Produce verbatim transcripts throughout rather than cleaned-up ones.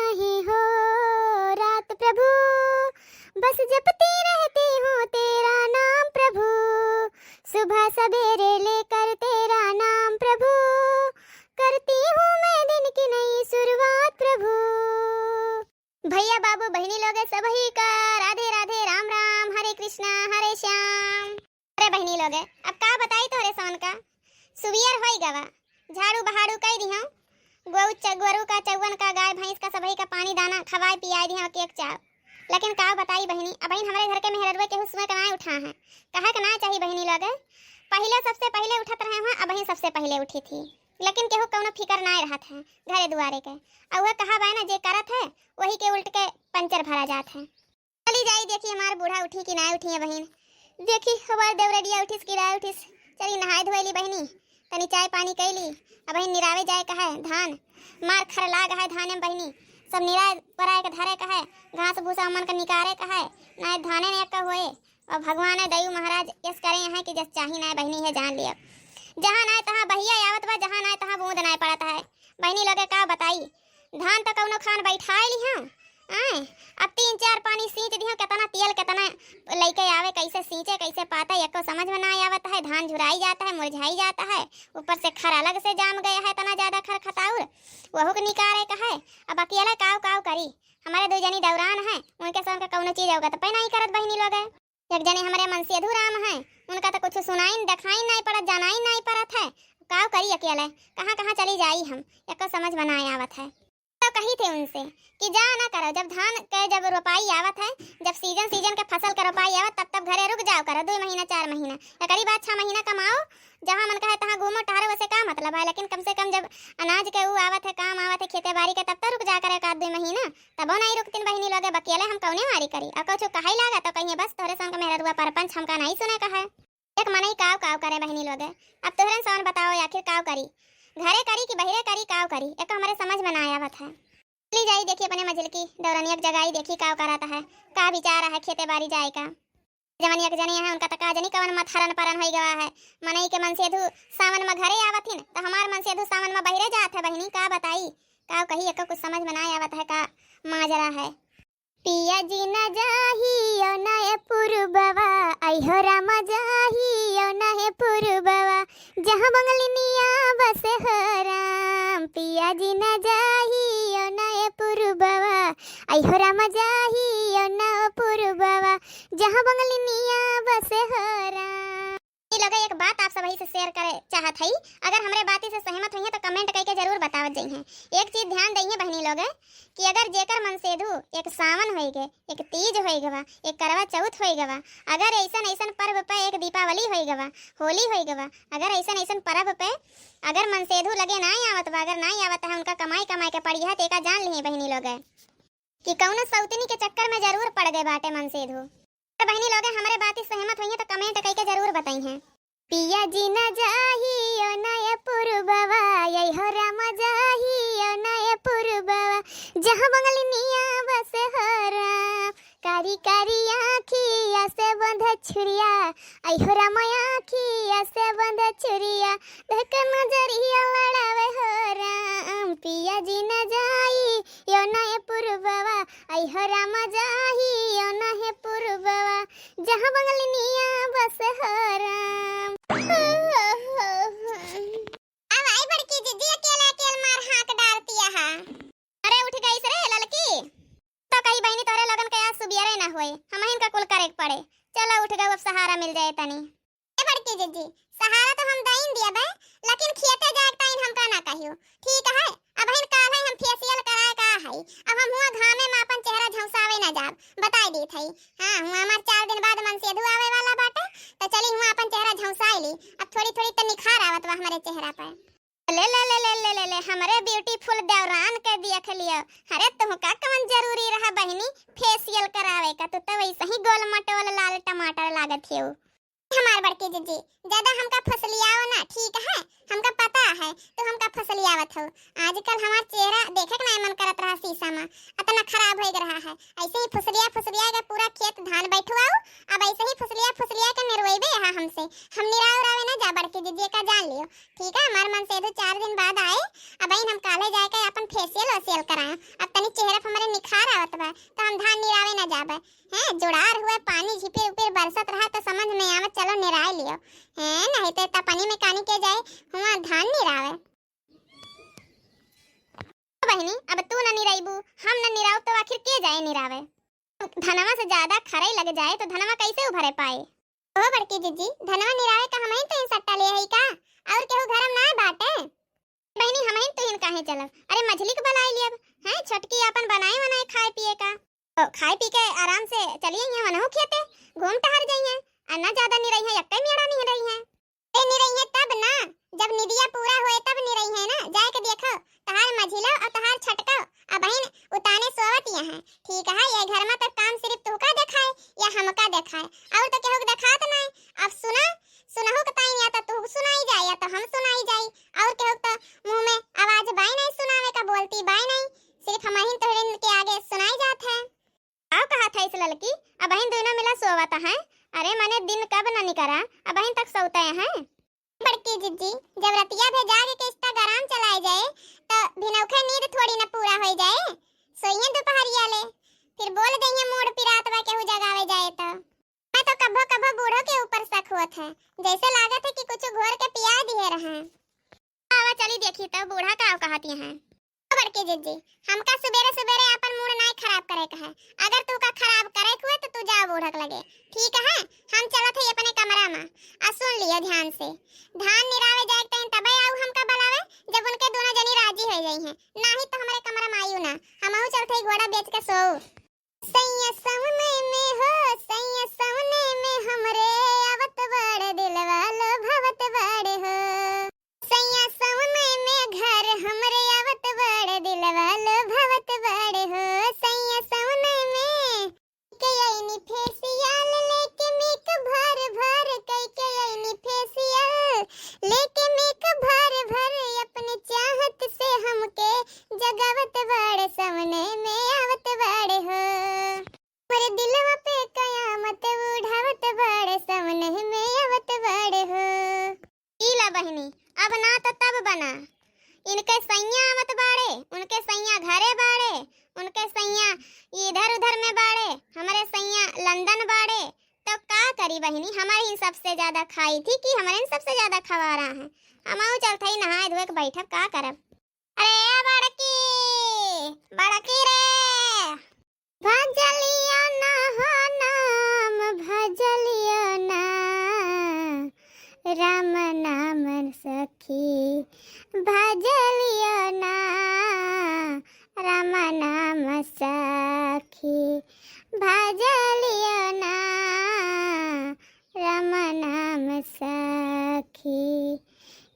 नहीं हो रात प्रभु, बस जपती रहती हूँ तेरा नाम प्रभु, सुबह सवेरे लेकर तेरा नाम प्रभु, करती हूँ मैं दिन की नई शुरुआत प्रभु। भैया बाबू बहिनी लोग सबही का राधे राधे, राम राम, हरे कृष्णा हरे श्याम। अरे बहिनी लोग, अब का बताई तोहरे सवन का, सुबियर होई गवा, झाड़ू बहाड़ू कई दिहूँ, गौ च-, गोरू का, चौवन का, गाय भैंस का, सबही का पानी दाना खवाए पियाए दिहूँ एक एक चाव। लेकिन का बताई बहिनी, अबहिन हमरे घर के मेहररुआ केहू सुबह के नाय उठा है, कहे के नाय चाही बहिनी लोग। पहिले सबसे पहिले उठत रहे हैं, अबहिन सबसे पहिले उठी थी, लेकिन केहू कौनो फिकर नाय रहत है घरे दुआरे के। और वह कहा बा ना, जे करत है वही के उल्ट के पंचर भरा जात है। चली जाई, देखी हमार बूढ़ा उठी कि ना उठी है बहिन। देखी हमार देवरनिया उठिस कि ना उठिस। चली नहाए धोए ली बहिनी, तनी चाय पानी कई ली। अब बहिन निरावे जाए का है धान, मार खर लाग है धाने में बहिनी। सब निराए पराए के धरे का है, घास भूसा मन का निकारे का है, ना धाने ने का होए। और भगवान है दयू महाराज यस करे हैं कि जस चाही ना बहिनी है जान लिया। जहाँ ना तहाँ बहिया आवत बा, जहाँ ना तहाँ बूंद ना पड़त है। बहिनी लोगे का बताई, धान तो कौनो खान बैठाए ली हम, आए, अब तीन चार पानी सींच दिहूँ, केतना तेल, केतना लइके आवे, कैसे सींचे, कैसे पाता, एको समझ में ना आवत है। धान झुराई जाता है, मुरझाई जाता है, ऊपर से खर अलग से जाम गया है, इतना ज्यादा खर खताउर, वहू के निकारे का है। अब अकेले काव काव करी, हमारे दो जनी दौरान है, उनके संग कौनो चीज अवगत पे नहीं करत बहिनी लोग। एक जने हमरे मनसेधु राम हैं, उनका तो कुछ सुनाई न, देखाई नहीं पड़त, जानाई नहीं पड़त है। काव करी अकेले, कहाँ कहाँ चली जाई हम, एको समझ में ना आवत है। तो कही थे उनसे कि जा ना करो, जब धान के जब रोपाई आवत है, जब सीजन सीजन के फसल के रोपाई आवत, तब तब घरे रुक जाओ करो, दो महीना चार महीना, एकरी बाद छह महीना कमाओ, जहाँ मन कहे तहाँ घूमो टहरो, वैसे का मतलब है, लेकिन कम से कम जब अनाज के ऊ आवत है, काम आवत है खेते बाड़ी के, तब तो रुक जा करे एक आध दो महीना। तबो नहीं रुकतिन बहिनी लोगे, बकियले हम कौने मारी करी। और कुछ कहे लागा तो कहिए, "बस तोहरे संग मेहररुआ परपंच, हमका नहीं सुने का है।" एक मनई काव काव करे बहिनी लोगे। अब तोहरन सवन बताओ आखिर काव करी, घरे करी कि बहिरे करी, काव करी, एक हमरे समझ में ना आवत है। चली जाई देखी अपने मझिलकी दौरनिया के जगाई, देखी काव करत है, का विचार है खेते बाड़ी जाए का। जवन एक जने हैं, उनका त का जनी कवन मत हरन परन होई गवा है। मनई के मनसेधु सावन में घरे आवत हिन, त हमार मनसेधु सावन में बहिरे जात है बहिनी, का बताई, का कही, एको कुछ समझ में ना आवत है, का माजरा है। पिया जी ना जाही यो नए पुरबवा, आई हो रामा जाही यो नए पुरबवा, जहाँ बंगलिनिया बसे हो राम। पिया जी ना जाही यो नए पुरबवा, आई हो रामा जाही यो नए पुरबवा, जहाँ बंगलिनिया बसे हो राम। ई लोग एक बात आप सबही से share करे चाहत हई, अगर हमरे बाती से सहमत होइहें तो comment कइके जरूर बतावत जइहें। एक चीज ध्यान दइहें बहिनी लोग कि अगर जेकर मनसेधु एक सावन होई गे, एक तीज होई गवा, एक करवा चौथ होई गवा, अगर ऐसन ऐसन पर्व पे, एक दीपावली होई गवा, होली होई गवा, अगर ऐसन ऐसन पर्व पे अगर मनसेधु लगे नाई आवत बा, अगर नाई आवत है, उनका कमाई कमाई के पड़िया, तो एका जान लिहें बहिनी लोग कि कौनो सौतनी के चक्कर में जरूर पड़ गए बाटे मनसेधु। तो बहिनी लोग हमरे बाती सहमत होइहें तो comment कइके जरूर बताइहें। पिया जी ना जाही यो नए पुरबवा, यही हो रामा जाही यो नए पुरबवा, जहाँ बंगलिनिया बसे हो राम। कारी कारी आँखिया से बंध छुरिया, आई हो रामा आँखिया से बंध छुरिया, देख नजरिया लड़ावे हो राम। पिया जी ना जाही यो नए पुरबवा, आई हो रामा जाही यो नहे पुरबवा, जहाँ बंगलिनिया बस हो राम। अब आई बड़की जिज्जी अकेले अकेले मार हाँक डारती है। अरे उठ गई रे ललकी, तो कही बहिनी तोरे लोगन के आज सुबियरे ना होए, हमहिन का कुल करे के पड़े। चलो उठ गए, अब सहारा मिल जाए तनी। ए बड़की जिज्जी, सहारा तो हम दइन दिया बे, लेकिन खेते जाए के टाइम हमका ना कहियो, ठीक है? अबहिन काल है हम facial कराए का है, अब हम हुआ घामे में अपन चेहरा झौंसावे ना जाब, बताई देत हई। हाँ, हुआ हमार चार दिन बाद मनसेधु आवे वाला बाटे, तो चली हुआ अपन चेहरा झौंसाई ली। अब थोड़ी थोड़ी तो निखार आवत बा हमारे चेहरा पे। ले, ले, ले, हमरे beautiful देवरान के देख लियो। अरे तुमका कवन जरूरी रहा बहिनी facial करावे का, तू तो वैसे ही गोल मटोल लाल टमाटर लागत हो। हमार बड़की जिज्जी, ज्यादा हमका फुसलियाओ ना, ठीक है? हमका पता है तू हमका फुसलियावत हो। आजकल हमार चेहरा देखे के ना मन करत रहा शीशा में, इतना खराब हो रहा है। ऐसे ही फुसलिया फुसलिया के पूरा खेत धान बैठवाओ, अब ऐसे ही फुसलिया फुसलिया के निरवैबे यहाँ हमसे। हम निराव रावे ना जा बड़की जिज्जी, का जान लियो, ठीक है? हमार मनसेधु चार दिन बाद आए, अब हम काले जाए के अपन facial वेशियल कराए, अब तनी चेहरा खार आवत बा, तो हम धान निरावे ना जाबे। हैं, जोड़ार हुए, पानी झिपिर उपिर बरसत रहा, तो समझ में आवत, चलो निराय लियो। हैं, नहीं तो इतना पानी में कानी के जाए, हुआ धान निरावे। बहिनी, अब तू न निरइबू, हम न निराउब, तो आखिर के जाए निरावे? धनवा से ज्यादा खरई लग जाए, तो धनवा कैसे उभरे पाए? ओ बड़की जिज्जी, धनवा निरावे का हमहिन तो इन सट्टा ले हई का? और केहू घर में ना बाटे? बहिनी, हमहिन तो इन काहे चलब? अरे, मझली के बुलाई लियब, हैं, छोटकी आपन बनाए वनाए खाए पिए का। तो खाए पी के आराम से चली अइहें वनहु खेते, घूम टहर जइहें, आ ना ज्यादा निरइहें, एक्के मेड़ा निरइहें। ए, निरइहें तब ना, जब निदिया पूरा होए तब निरइहें ना, जाए के देखो, तहार मझिलो और तहार छटको अबहिन उताने सोवत यहाँ। ठीक है, ये घर में तो काम सिर्फ तुहका देखाए या हमका देखाए, और तो केहू के देखात नहीं। अब सुना, सुनहु के ताई या तो तू सुनाई जाए या तो हम सुनाई जाई, और केहू के तो मुंह में आवाज बाई नहीं, सुनावे का बोलती बाई नहीं, सिर्फ हमहिन तोहरिन के आगे सुनाई जात है। का कहत हइस ललकी, अबहिन दुइनो मिला सोवत हैं? अरे मने दिन कब न निकरा, अबहिन तक सोवत हैं। बड़की जिज्जी, जब रतिया भे जाग के Instagram चलाए जाए, तो भिनौखे नींद थोड़ी न पूरा होई जाए। सोइहें दुपहरिया ले, फिर बोल देइहें मूड पिरात बा केहू जगावे जाए तो। मैं तो कभो कभो बूढ़ो के ऊपर शक होत है, जैसे लागत है कि कुछ घोर के पिया दिए रहे। आवा चली देखी तो बूढ़ा का कहत हैं। ओ बड़की जिज्जी, हमका सुबेरे सुबेरे आपन मूड नाई खराब करे के है। अगर तू का खराब करे के हुए तो तू जाओ बूढ़क लगे, ठीक है? हम चलत है अपने कमरा में। आ सुन लियो ध्यान से, धान निरावे जाए के टाइम तबे आऊ हमका बुलावे, जब उनके दोनों जनी राजी हो जाई हैं, नाही तो हमारे कमरा में आयु ना, हमहू चलत है घोड़ा बेच के सोऊ। सैया सवने में हो, सैया सवने में हमरे आवत बड़ दिलवा लोभावत बड़ हो। सैया सवने में घर हमरे आवत बड़ दिलवा लोभावत बड़ हो। सैया सवने में के आईनी facial लेके मेक भर भर, कई के आईनी facial लेके मेक भर भर, अपने चाहत से हमके जगावत बड़ सवने में आवत बड़ हो। मोरे दिलवा पे कयामत उड़ावत बड़ सवने में आवत बड़ हो। ई ला बहिनी, अब ना तो तब बना। इनके सैया आवत बाड़े, उनके सैया घरे बाड़े, उनके सैया इधर उधर में बाड़े, हमरे सैया लंदन बाड़े। तो का करी बहिनी, हमारे ही सबसे ज्यादा खाई थी कि हमारे ही सबसे ज्यादा खवारा है। हमहू चलत हई नहाए धोए के बैठब, का करब? अरे बड़की, बड़की रे। भजलिया ना हो नाम, भजलिया ना, राम नाम सखी, भजलिया ना, राम नाम सखी, भजलिया ना, राम नाम सखी।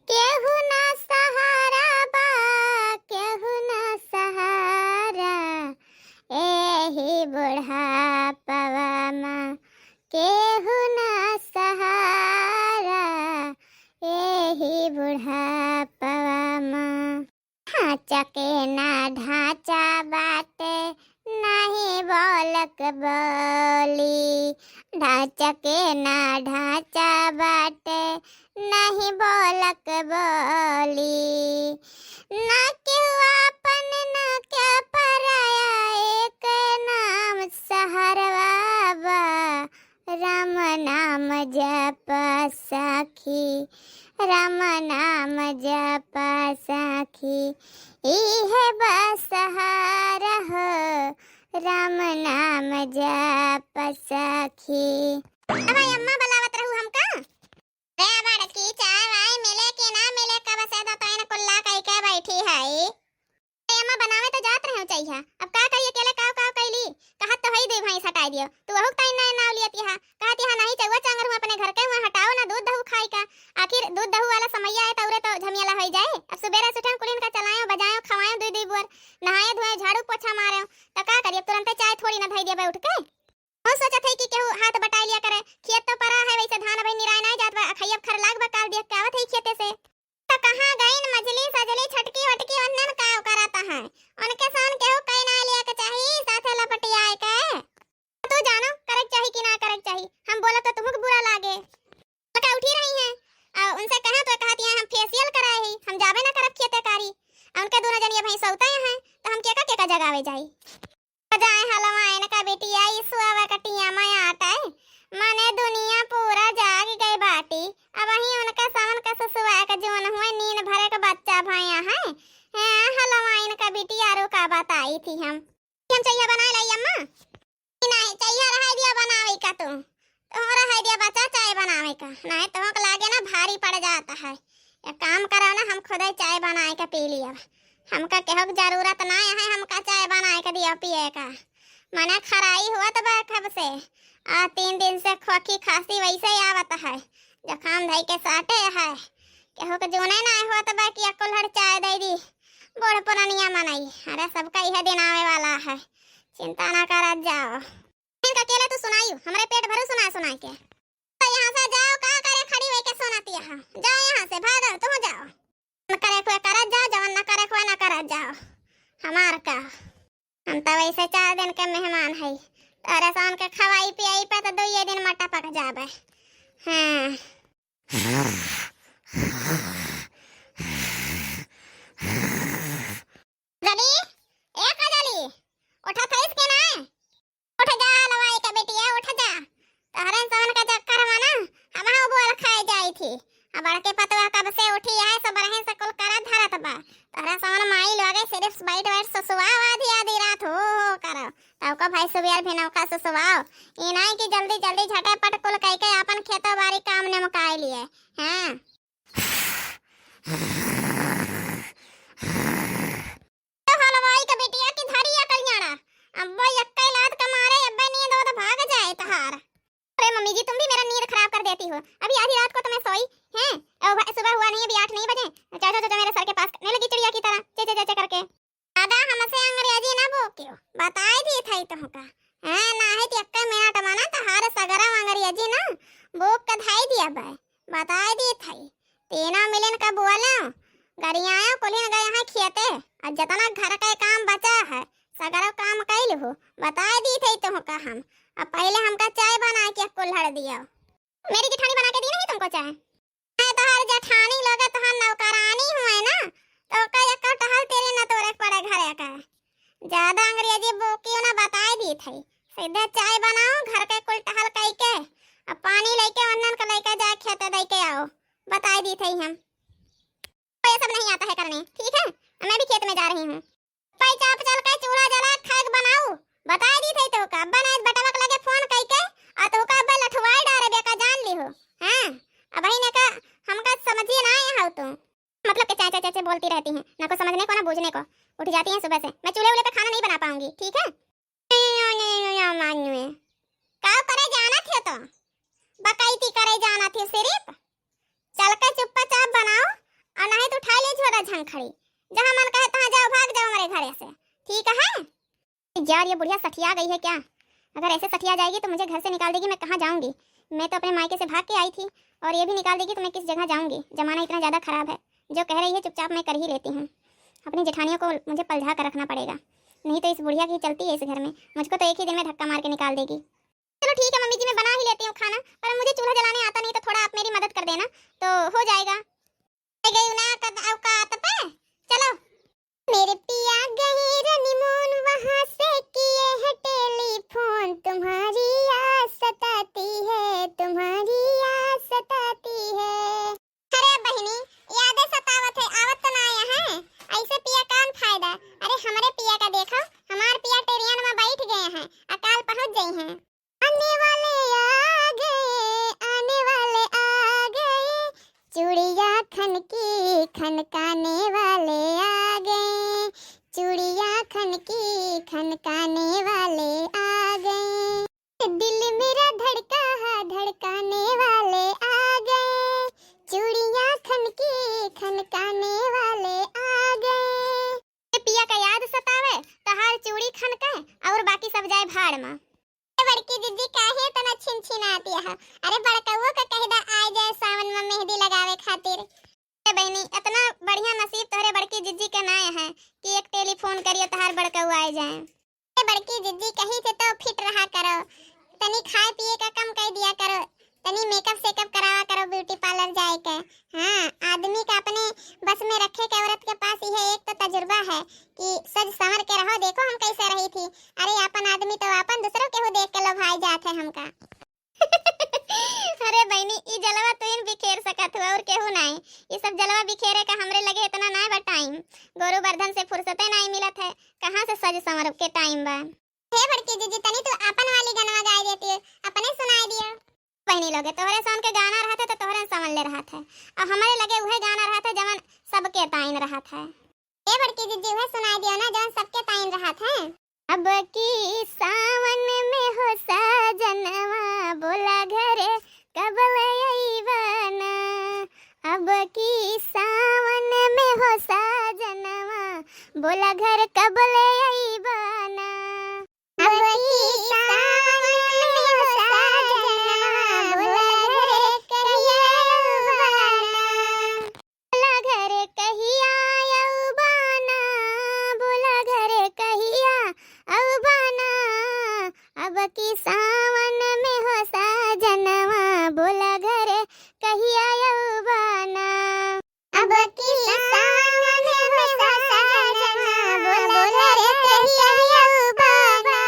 केहू ना सहारा बा, केहू ना सहारा, एही बुढ़ापवा मा, केहू ना सहारा, एही बुढ़ापवा मा। ढाँचा के ना ढाँचा बाटे, नाही बोलक बोली। ढाँचा के ना ढाँचा बाटे, नाही बोलक बोली। ना केहू आपन, ना केहू पराया, एक नाम सहरवा बा। राम नाम जप सखी, राम नाम जप सखी, इहे बा सहारा हो, राम नाम जप सखी। अब आई अम्मा बुलावत रहू हमका। रे बड़की, चाय वाय मिले कि ना मिले, कब से दतैन कुल्ला कई के बैठी हई। ए अम्मा, बनावे तो जात रहे चइहा, अब का करी, अकेले काव काव कैली। कहत तो हई दुई भैंस हटाई दियो, तू अहुक ताई ना नाव लियत यहाँ। कहत यहाँ नहीं चउआ चांगर हुआ अपने घर के हुआ हटाओ ना दूध दहू खाई का। आखिर दूध दहू वाला समैया है तौरे तो झमियाला होई जाए। अब सुबेरे से उठे कुलिन का चलायो बजायो खवायो दुई दुई बुअर, नहाए धोए झाड़ू पोछा मारे, तो का करी, अब तुरंते चाय थोड़ी ना धई दिया उठ के। हम सोचत हई कि केहू हाथ बटाई लिया करे, खेत तो परा है, वैसे धान अबही निराय नाय जात बा, अखई अब खर लाग बा, काल देख के आवत हई खेते से। तो कहाँ गईन मझली सझली छोटकी वटकी, ओन्हन का करत हैं? उनके सान केहू कई ना लिया के चाही, साथे लपटियाए के। तू जानो, करे के चाही कि ना करे के चाही, हम बोलब तो तुमको बुरा लागे। लड़का उठी रही हैं, और उनसे कहा तो कहत यहाँ हम facial कराए ही, हम जाबे ना करब खेते कारी, और उनके दोनों जनिया भैंस सोता हैं, तो हम केका केका जगावे जाई। जाए हलवाइन का बिटिया, ईसु आवे कटिया में आटे। मने दुनिया पूरा जाग गई बाटी। अबहीं उनका सावन का सुसुआ के जौन हुए नींद भरे के बच्चा भया है। हैं, हलवाइन का बिटिया रो का बताई थी हम। हम चइहा बनाए लाई अम्मा। कि नहीं, चइहा रहाई दिया बनावे का तू। तोहरा है दिया बच्चा चाय बनावे का। नहीं, तोहक लागे ना भारी पड़ जाता है। एक काम करो ना, हम खुदे चाय बनाए के पी लिया। हमका केहू के जरूरत ना है, हमका चाय बनाए के दिया पिए का। मने खराई हुआ तो बा कब से। आ तीन दिन से खोखी खांसी वैसे ही आवत है। जुकाम धई के साटे है। केहू के जूने ना होत बा कि अकुल्हड़ चाय दे दी। बूढ़ पुरनिया मनई। अरे सबका यह दिन आवे वाला है। चिंता ना करत जाओ। इनका अकेले तू सुनाई, हमरे पेट भरू सुनाए सुनाए के। तो यहाँ से जाओ, का करे खड़ी होई के सुनाती है? जाओ यहाँ से, भागो, तू जाओ। न करे खुए करत जाओ, जवन न करे खुए न करत जाओ। हमार का, हम तो वैसे चार दिन के मेहमान है, तोरे सान के खवाई पियाई पे तो दुइये दिन में टपक जाबे। हाँ। कजली, ए कजली, उठत हइस के नाय? उठ जा, हलवाई के बेटिया, उठ जा। तोहरे सावन के चक्कर में ना, हमहू बोल खाए जाई थी। आ बड़के पतवा कब से उठी है, सब रहे से कुल करत धरत बा। तोहरे सावन माई लोगे सिर्फ बैठ बैठ सुसुआव आधी आधी रात हो हो करो। तब का भाई सुबेर भी नौका सुसुआव। ई नाई कि जल्दी जल्दी झटपट कुल कई के आपन खेतो बारी काम निमकाए लिए। हाँ। तो हलवाई का बेटिया की धरी अकल जाना। अब्बो यक्का लात का मारे अब्बे नींद ओद भाग जाए तहार। अरे मम्मी जी, तुम भी मेरा नींद खराब कर देती हो। अभी आधी रात को तो मैं सोई हैं। ओ भाई, सुबह हुआ नहीं, अभी आठ नहीं बजे। चो, चो, चो, चो, मेरे सर के पास करने लगी चिड़िया की तरह, चे, चे, चे, चे करके। दादा, हमसे अंग्रेजी ना बोकियो, बताई दी थई तुमका। हैं, नाही तो एक मिनट में ना तहार सगरा अंग्रेजी ना बोक के धाई दिया बे। बताई दी थई, तीनों मिलन का बोले, गरियायो कुलिन गए हैं खेते, और जितना घर का काम बचा है, सगरो काम कैल हो, बताई दी थई तुमका हम। अब पहले हमका चाय बना के कुल्हड़ दियो। मेरी जेठानी बना के दी नहीं तुमको चाय? मैं तोहार जेठानी लोगे तोहार नौकरानी हुए ना, तो का एक टहल तेरे न तोरे पड़े घरे का। ज्यादा अंग्रेजी बोकियो ना, बताई दी थई। सीधे चाय बनाओ, घर के कुल टहल कई के, अब पानी लेके वन्नन के लेके जाए खेते दे के आओ, बताई दी थई हम। तो ये सब नहीं आता है करने, ठीक है? मैं भी खेत में जा रही हूँ। पई चाप चल के चूल्हा जला खाए के बनाऊ, बताई दी थई तोहका। अब्बा ने आज बेटवा के लगे फोन कई के, आ तोहका अब्बा लठुआई डारे बेका, जान ली हो। हाँ, अब ही ने का हमका समझिए ना आए हो तू। मतलब के चाय चाय चाय चाय बोलती रहती हैं, ना को समझने को ना बूझने को। उठ जाती हैं सुबह से, मैं चूल्हे वूल्हे पे खाना नहीं बना पाऊंगी, ठीक है? मानुए का करे जाना थे तो बकैती करे जाना थे सिर्फ। चल के चुप्पा चाप बनाओ, और नहीं तो उठा ले झोरा झंखड़ी, जहाँ मन कहे तहाँ जाओ, भाग जाओ मेरे घरे से, ठीक है? यार, ये बुढ़िया सठिया गई है क्या? अगर ऐसे सठिया जाएगी तो मुझे घर से निकाल देगी, मैं कहाँ जाऊँगी? मैं तो अपने मायके से भाग के आई थी, और ये भी निकाल देगी तो मैं किस जगह जाऊँगी? जमाना इतना ज़्यादा ख़राब है, जो कह रही है चुपचाप मैं कर ही लेती हूँ। अपनी जेठानियों को मुझे पलझा कर रखना पड़ेगा, नहीं तो इस बुढ़िया की चलती है इस घर में, मुझको तो एक ही दिन में धक्का मार के निकाल देगी। चलो ठीक है मम्मी जी, मैं बना ही लेती हूँ खाना, पर मुझे चूल्हा जलाने आता नहीं, तो थोड़ा आप मेरी मदद कर देना तो हो जाएगा। गई ना कद औकात पे, चलो। मेरे पिया गए रनीमून, वहाँ से किए है टेलीफोन, तुम्हारी याद सताती है, तुम्हारी याद सताती है। अरे बहिनी, यादे सतावत है, आवत तो ना आया है, ऐसे पिया कौन फायदा? अरे हमरे पिया का देखो, हमार पिया ट्रेन में बैठ गए हैं, अकाल पहुँच गई हैं। आने वाले आ गए, आने वाले आ गए, चूड़िया खनकी खनकाने वाले आ गए, चूड़िया खनकी खनकाने वाले आ गए। दिल मेरा धड़का है, धड़काने वाले आ गए, चूड़िया खनकी खनकाने वाले आ गए। ए पिया का याद सतावे, तहार चूड़ी खनके और बाकी सब जाए भाड़ में। ए बड़की जिज्जी, काहे इतना छिनछिनाती है? अरे बड़कउओ का कह दा आ जाए सावन में मेहंदी लगावे खातिर। ए बहनी, इतना बढ़िया नसीब तोहरे बड़की जिज्जी के नाय है कि एक टेलीफोन करियो तहार बड़कउआ आ जाए। ए बड़की जिज्जी, कहीं से तो फिट रहा करो, तनी खाए पिए का कम कर दिया करो, तनी मेकअप सेकअप करावा करो ब्यूटी पार्लर जाए के। हाँ, आदमी का अपने बस में रखे के औरत के पास यह एक तो तजुर्बा है कि सज संवर के रहो। देखो हम कैसे रही थी, अरे आप अपन आदमी तो अपन, दूसरो केहू देख के लोभाई जात है हमका। अरे बहिनी, ई जलवा तुहिन बिखेर सकत हो और केहू नाई। ई सब जलवा बिखेरे का हमरे लगे इतना नाई बा टाइम। गोरू बर्धन से फुर्सते नाई मिलत है, कहाँ से सज संवर के टाइम बा? हे बड़की जीजी, तनी तू अपन वाली गनवा गाय देती, अपने सुनाई दियो। बहिनी लोगे, तोहरे सोन के गाना रहत है तो तोहरे समझ ले रहत है, और हमारे लगे उहे गाना रहत है जवन सबके ताइन रहत है। ए बड़की जीजी, उहे सुनाई दियो ना जवन सबके ताइन रहत है। अब की सावन में हो साजनवा, बोला घरे कब ले अइबा ना। अब की सावन में हो साजनवा, बोला घर कब ले अइबा ना। अब की सावन में हो साजनवा, बोला घरे कहिया अउबा ना। बोला घरे कहिया अउबा ना, बोला घरे कहिया अउबा ना। अब की सावन में हो साजनवा, बोला घरे कहिया अउबा ना। अब की सावन में हो साजनवा, बोला घरे कहिया अउबा ना।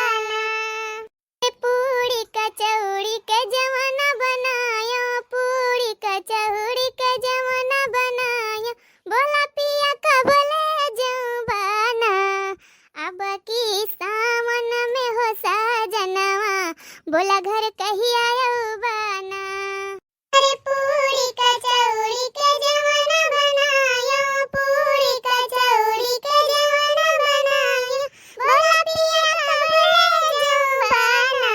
पूड़ी कचौड़ी के जमाना बनायो, पूड़ी कचौड़ी के जमाना बनायो, बोला पिया कब ले जउबा ना। अब की सावन में हो साजनवा, बोला घर कहिया अउबा ना। अरे पूड़ी कचौड़ी के जमाना बनायो, पूड़ी कचौड़ी के जमाना बनायो, बोला पिया कब ले जउबा ना।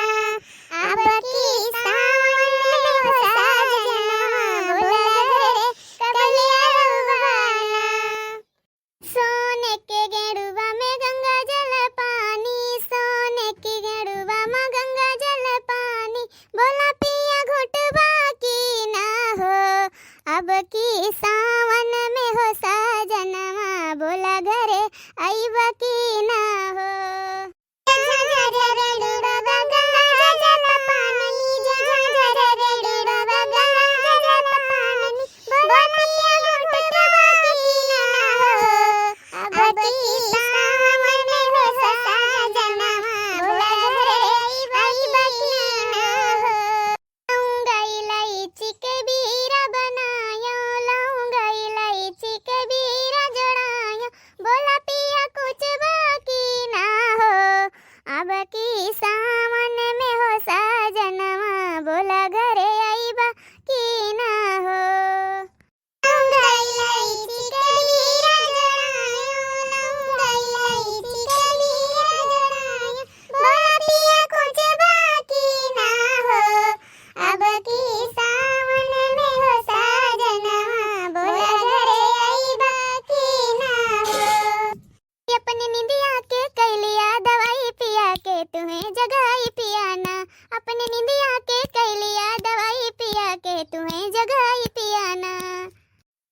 अब की सावन में हो साजनवा, बोला घरे कब ले अउबा ना। सोने के गेड़ुआ में गंगा जल पानी, सोने के गेड़ुआ में गंगा जल पानी, बोला पिया घुटबा की ना हो। अब की सावन में हो साजनवा, बोला घरे अइबा की ना हो। अब की सावन में हो साजनवा, बोला घरे अइबा की ना हो। लौंग इलायची के बीरा बनायो, लौंग इलायची के बीरा जोड़ायो, बोला पिया कुछ बाकी ना हो। अब की सावन में हो साजनवा, बोला घरे अइबा की ना हो। लौंग इलायची के बीरा जोड़ायो, लौंग इलायची के बीरा जोड़ायो, बोला पिया कुछ बाकी ना हो। अब की सावन में हो साजनवा, बोला घरे अइबा की ना हो। अपने निंदिया के कैलिया दवाई पिया के तुहे जगाई पिया ना। अपने निंदिया के कैलिया दवाई पिया के तुहे जगाई पिया ना।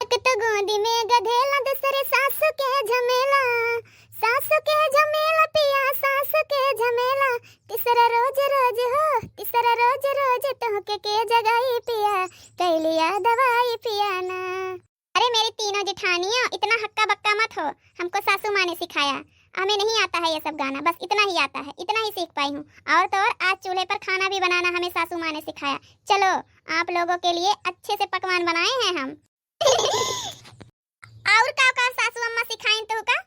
एक तो गोदी में गधेला, दूसरे सासू के झमेला, सासू के झमेला पिया, सासू के झमेला। तीसरा रोज रोज हो, तीसरा रोज रोज तोहके के जगाई पिया, कैलिया दवाई पिया ना। अरे मेरी तीनों जेठानियों, इतना हक्का बक्का मत हो, हमको सासू माँ ने सिखाया। हमें नहीं आता है ये सब गाना, बस इतना ही आता है, इतना ही सीख पाई हूँ। और तो और आज चूल्हे पर खाना भी बनाना हमें सासू माँ ने सिखाया। चलो, आप लोगों के लिए अच्छे से पकवान बनाए हैं हम। और का का सासू अम्मा सिखाइन तोहका?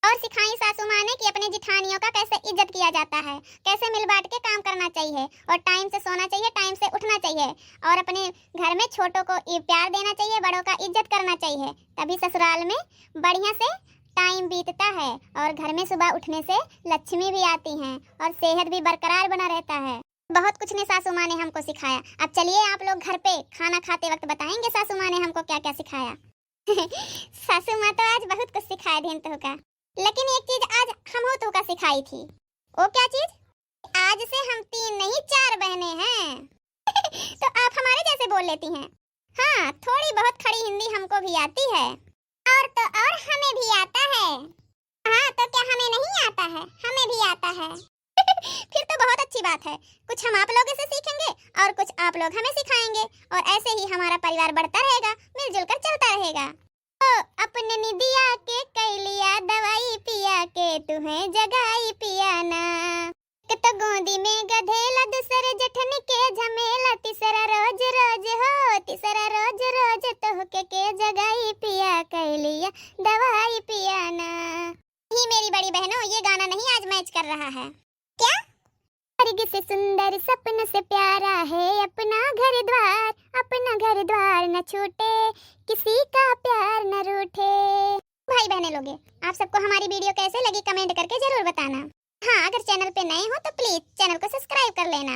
और सिखाई सासू माँ ने कि अपने जिठानियों का कैसे इज्जत किया जाता है, कैसे मिल बांट के काम करना चाहिए और टाइम से सोना चाहिए, टाइम से उठना चाहिए और अपने घर में छोटों को इ-, प्यार देना चाहिए, बड़ों का इज्जत करना चाहिए, तभी ससुराल में बढ़िया से टाइम बीतता है और घर में सुबह उठने से लक्ष्मी भी आती हैं और सेहत भी बरकरार बना रहता है। बहुत कुछ ने सासू माँ ने हमको सिखाया। अब चलिए आप लोग घर पे खाना खाते वक्त बताएंगे सासू माँ ने हमको क्या क्या सिखाया। सासू माँ तो आज बहुत कुछ सिखाए दिन तोहका, लेकिन एक चीज आज हमहू तोहका सिखाई थी। वो क्या चीज? आज से हम तीन नहीं चार बहनें हैं। तो आप हमारे जैसे बोल लेती हैं। हाँ, थोड़ी बहुत खड़ी हिंदी हमको भी आती है। और तो और हमें भी आता है। हाँ, तो क्या हमें नहीं आता है? हमें भी आता है। फिर तो बहुत अच्छी बात है, कुछ हम आप लोगों से सीखेंगे और कुछ आप लोग हमें सिखाएंगे और ऐसे ही हमारा परिवार बढ़ता रहेगा, मिलजुल कर चलता रहेगा। ओ, अपने निदिया के कैलिया दवाई पिया के तुहे जगाई पिया ना। दिमे गधेला दूसरे जठन के झमेला, तीसरा रोज रोज हो, तीसरा रोज रोज तोहके के जगाई पिया, कैलिया दवाई पिया ना। ही मेरी बड़ी बहनों, ये गाना नहीं आज मैच कर रहा है क्या? स्वर्ग से सुंदर सपन से प्यारा है अपना घर द्वार, अपना घर द्वार न छूटे, किसी का प्यार न रूठे। भाई बहने लोगे, आप सबको हमारी वीडियो कैसे लगी कमेंट करके जरूर बताना। हाँ, अगर चैनल पे नए हो तो प्लीज चैनल को सब्सक्राइब कर लेना।